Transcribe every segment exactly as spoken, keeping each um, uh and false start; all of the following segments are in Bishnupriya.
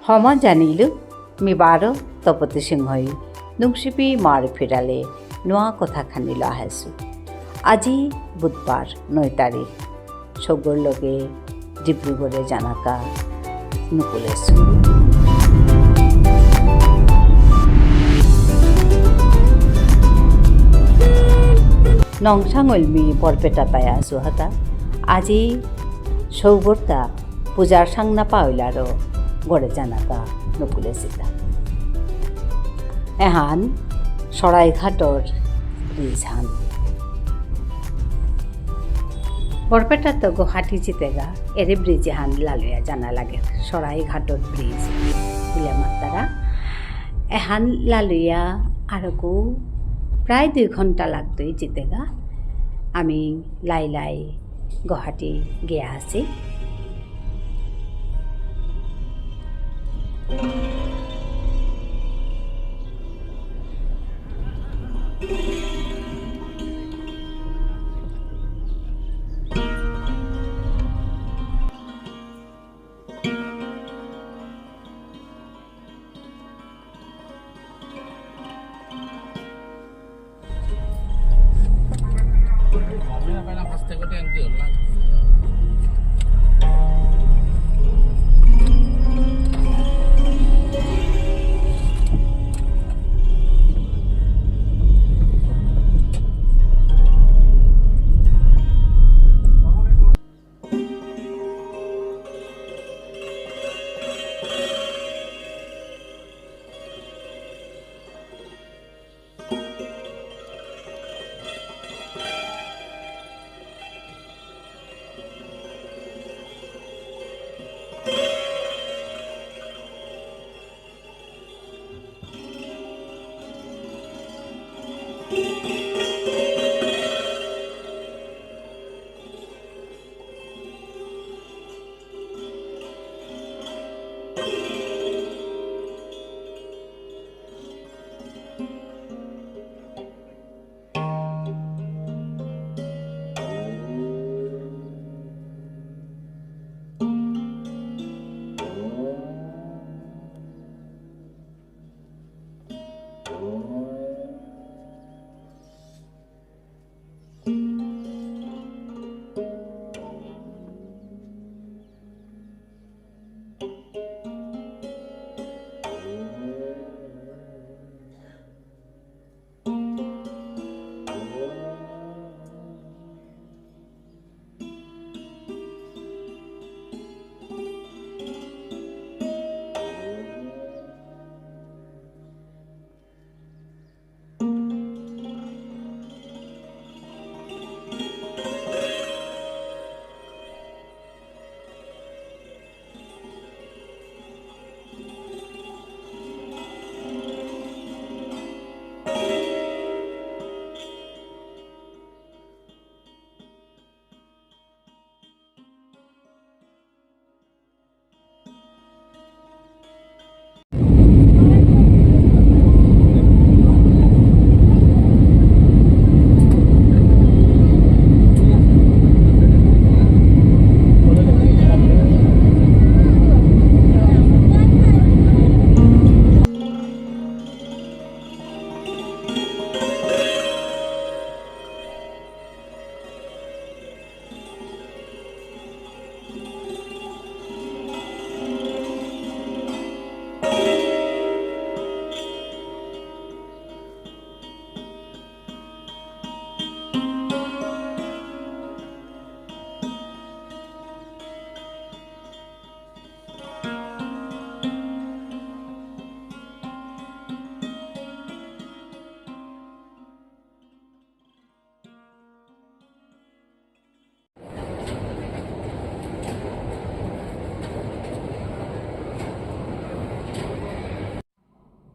হমা জানিলু, মি বারো তপতি সিংহই নুংশিপি মার ফিরালে নোয়া কথা খানিল আহেসু। আজি বুধবার নয় তারিখ, সৌগর লগে ডিব্রুগড়ে জানাকা নুকুলেসু। নংসাং ইলমি বরপেটা তায়া আসু হাতা। আজি সৌগরতা পূজার সাংনা পাউলারো গড়ে জানাকা নুকুলেসিতা। এহান শরাইঘাটর ব্রিজ হান। বরপেটা তো গুয়াহাটি জিতেগা, এরে ব্রিজ হান লালুয়া জানা লাগে, শরাইঘাটর ব্রিজ বুলে মাত্তারা। এহান লালুয়া আরকু প্রায় দুই ঘন্টা লাগতই জিতেগা। আমি লাই লাই গুয়াহাটি গিয়া আছি।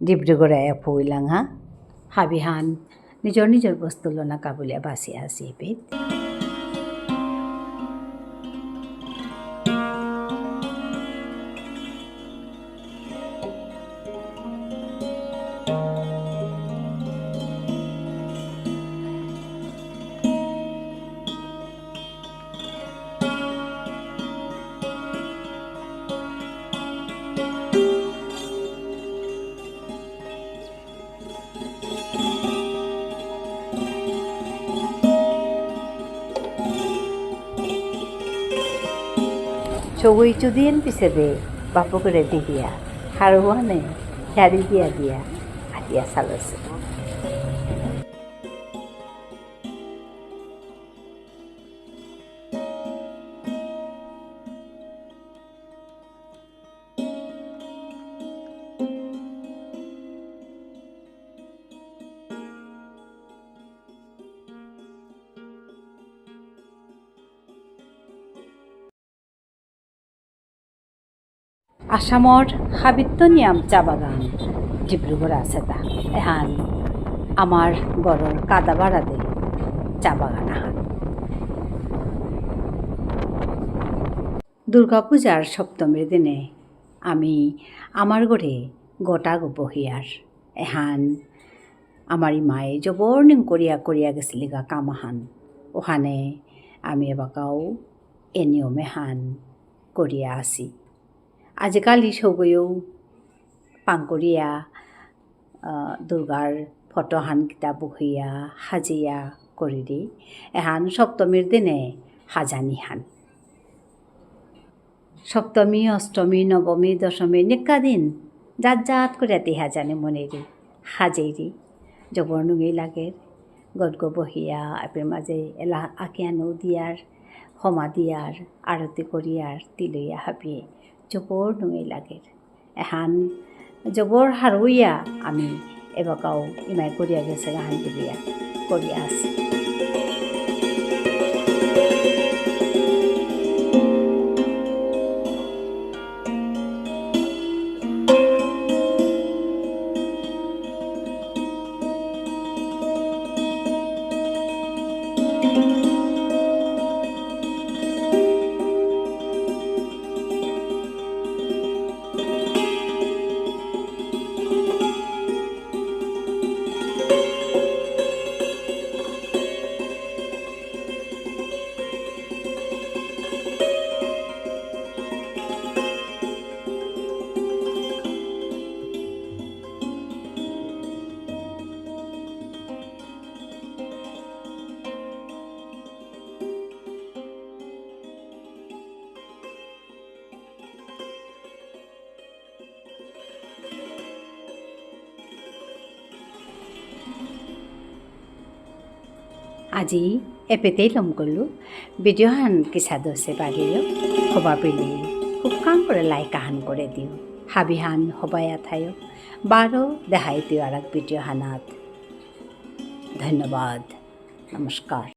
ডিব্রুগড়ে আয়া পৌইলাং হা, হাবিহান নিজর নিজর বস্তু লনা কাবুলিয়া বাসি আসি পিত। সৌগই চুদিন পিছেদে বাপকরে দেহিয়া, হারৌয়ানে ঝাড়ি দিয়া দিয়া, আটিয়া চালসে। আসামর হাবিত্ত নিয়াম চা বাগান ডিব্রুগড় আছে তা। এহান আমার ঘরর কাদাবাড়াদে চা বাগান আহান। দুর্গা পূজার সপ্তমীর দিনে আমি আমার ঘরে গোটা গো বহিয়ার। এহান আমার ইমায়ে জবর নিং করিয়া করিয়া গেছিলিগা কাম আহান। ওহানে আমি এবাকাও এ নিয়মে হান করিয়া আসি। আজিকালি সৌগয়ও পাংকরিয়া, আহ, দুর্গার ফটো হান কিতা বহিয়া হাজিয়া করিরি। এহান সপ্তমীর দিনে হাজানি হান। সপ্তমী, অষ্টমী, নবমী, দশমী নিকা দিন জাত জাত করিয়া তি হাজানি মনেরি, হাজেরি। জবর নুঙেই লাগের। গদগ বহিয়া, এপের মাঝে এলা আকিয়ানো দিয়ার, হমা দিয়ার, আরতি করিয়ার, তিলইয়া হাবিয়ে। জবর নুঙেই লাগের। এহান জবর হারুইয়া আমি এবাকাও ইমাই করিয়া গেছে গাহান বুলিয়া করিয়া আসি। আজি এপেতেই লম করলু। ভিডিও হান কিসাদে অসে বাগেইও, হবা পেলে হুকাং করে like আহান করে দিও। হাবি হান হবায়া থায়ো। বারো দেহাই দিও আরাক ভিডিও হানাত। ধন্যবাদ। নমস্কার।